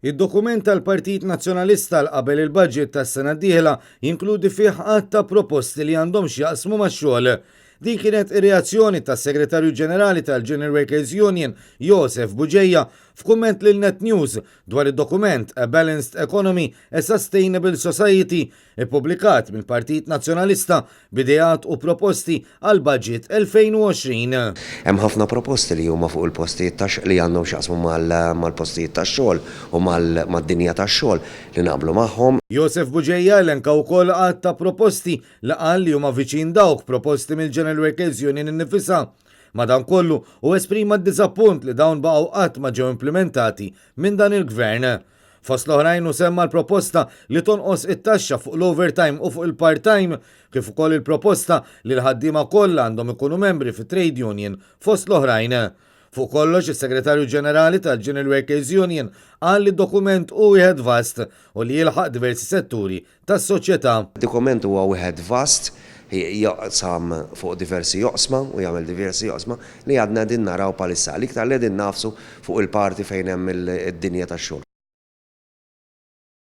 Id-dokument tal-Partit Nazzjonalista għal qabel il-budget tas-sena d-dieħla jinkludi fih għadd ta' proposti li għandhom x'jaqsmu max-xogħol. Din kienet ir-reazzjoni tas-Segretarju Ġenerali tal-General Workers Union, Josef Bugeja, f'kumment lil Net News dwar id-dokument A Balanced Economy, A Sustainable Society ippubblikat mill-Partit Nazzjonalista b'ideat u proposti għall-Budget 2020. Hemm ħafna proposti li huma fuq il-postijiet tax li għandhom x'jaqsmu mal-postijiet tax-xogħol u mad-dinja tax-xogħol li naqblu magħhom. Josef Bugeja elenka wkoll għadd ta' proposti li qal li huma viċin dawk proposti mill-General Workers Union innifisha. Madankollu, hu esprima d-diżappunt li dawn baqgħu qatt ma ġew implimentati minn dan il-Gvern. Fost l-oħrajn hu semma l-proposta li tonqos it-taxxa fuq l-overtime u fuq il-part-time, kif ukoll il-proposta li l-ħaddiema kollha għandhom ikunu membri fi trade union, fost l-oħrajn. Fuq kollox, is-Segretarju Ġenerali tal-General Workers Union qal li d-dokument hu wieħed vast u li jilħaq diversi setturi tas-soċjetà. Id-dokument huwa wieħed vast, jaqsam fuq diversi oqsma u jagħmel diversi oqsma li għadna qegħdin naraw bħalissa. L-iktar li qegħdin nagħfsu fuq il-parti fejn hemm id-dinja tax-xogħol.